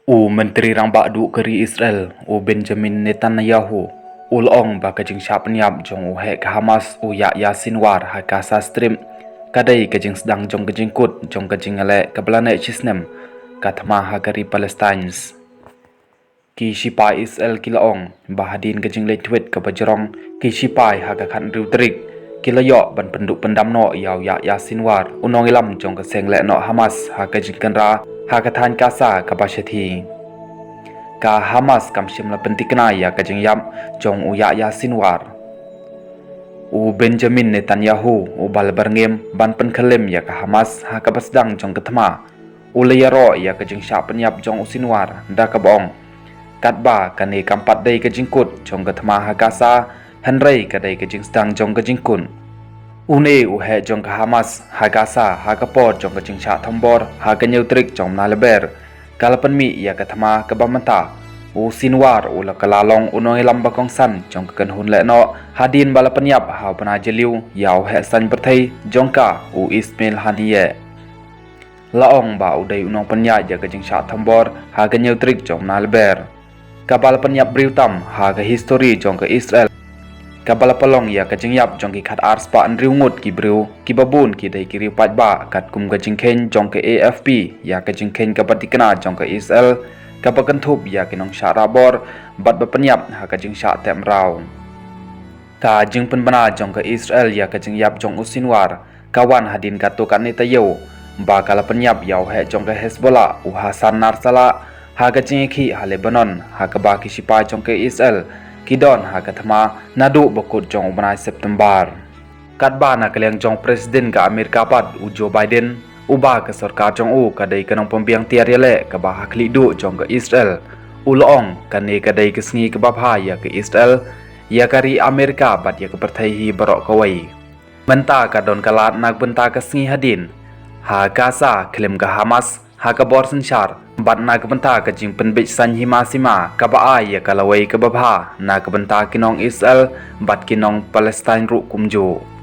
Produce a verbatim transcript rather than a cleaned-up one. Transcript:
U Myntri Rangbah Duh ka ri Israel, u Benjamin Netanyahu, u la ong ba ka jingshah pynïap jong u heh ka Hamas, u Yahya Sinwar, ha Gaza Strip, ka dei ka jingsdang jong ka jingkut jong ka jingïaleh kaba la neh shisnem ka thma ha ka ri Palestine. Ki shipai Israel ki la ong ba hadien ka jingleit tweet kaba jrong, ki shipai ha ka khathynriew tarik ki la ïoh ban pynduh pyndam noh ïa u Yahya Sinwar, u nongïalam jong ka seng lehnoh Hamas ha ka jingkynra ha ka thaiñ Gaza kaba shathie. Ka Hamas kam shym la pynthikna ïa ka jingïap jong u Yahya Sinwar. U Benjamin Netanyahu, uba la byrngem ban pynkhyllem ïa ka Hamas ha kaba sdang jong ka thma, u la ïaroh ïa ka jingshah pynïap jong u Sinwar da kaba ong, katba kane kam pat dei ka jingkut jong ka thma ha Gaza, hynrei ka dei ka jingsdang jong ka jingkut. Une u heh jong ka Hamas ha Gaza, ha ka por jong ka jingshah thombor ha ka hynñiew tarik jong u bnai Lber, ka la pynmih ïa ka thma kaba mynta. U Sinwar u la kylla long u nongïalam ba kongsan jong ka kynhun lehnoh hadien ba la pynïap ha u bnai Jylliew ïa u heh saiñ pyrthei jong ka, u Ismail Haniyeh. La ong ba u dei u nongpynïaid ïa ka jingshah thombor ha ka hynñiew tarik jong u bnai Lber, kaba la pynïap briew tam ha ka histori jong ka Israel, kaba la pynlong ïa ka jingïap jong ki khatar spah hynriew ngut ki briew, kiba bun ki dei ki riew paidbah, katkum ka jingkheiñ jong ka A F P ïa ka jingkheiñ kaba thikna jong ka Israel, kaba kynthup ïa ki nongshah rahbor bad ba pynïap ha ka jingshah teh mraw. Ka jingpynbna jong ka Israel ïa ka jingïap jong u Sinwar ka wan hadien katto katne taïew ba ka la pynïap ïa u heh jong ka Hezbollah, u Hassan Nasrallah, ha ka jingïakhih ha Lebanon, ha kaba ki shipai jong ka Israel ki don ha ka thma naduh ba kut jong u bnai September. Katba na ka liang jong President ka Amerika pat, u Joe Biden, uba ka sorkar jong u ka dei ka nongpynbiang tiar ïaleh kaba ha khlieh duh jong ka Israel, u la ong kane ka dei ka sngi kaba bha ïa ka Israel, ïa ka ri Amerika bad ïa ka pyrthei hi baroh kawei. Mynta ka don ka lad na ka bynta ka sngi hadien ha Gaza khlem ka Hamas ha ka bor synshar, bad na ka bynta ka jingpynbeit saiñ hima sima kaba ai ïa ka lawei kaba bha na ka bynta ki nong Israel bad ki nong Palestine ruh kumjuh.